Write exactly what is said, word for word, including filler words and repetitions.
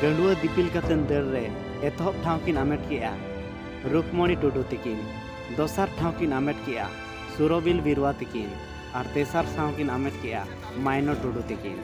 ᱜᱟᱹᱰᱣᱟᱹ ᱫᱤᱯᱤᱞ ᱠᱟᱛᱮᱱ ᱫᱟᱹᱲ ᱨᱮ ᱮᱛᱚᱦᱚᱵ ᱴᱷᱟᱶ ᱠᱤᱱ ᱟᱢᱮᱴ ᱠᱮᱜᱼᱟ ᱨᱩᱠᱢᱚᱬᱤ ᱴᱩᱰᱩ ᱛᱤᱠᱤᱱ, ᱫᱚᱥᱟᱨ ᱴᱷᱟᱶ ᱠᱤᱱ ᱟᱢᱮᱴ ᱠᱮᱜᱼᱟ ᱥᱩᱨᱚᱵᱤᱞ ᱵᱤᱨᱣᱟ ᱛᱤᱠᱤᱱ ᱟᱨ ᱛᱮᱥᱟᱨ ᱴᱷᱟᱶ ᱠᱤᱱ ᱟᱢᱮᱴ ᱠᱮᱜᱼᱟ ᱢᱟᱭᱱᱚ ᱴᱩᱰᱩ ᱛᱤᱠᱤᱱ᱾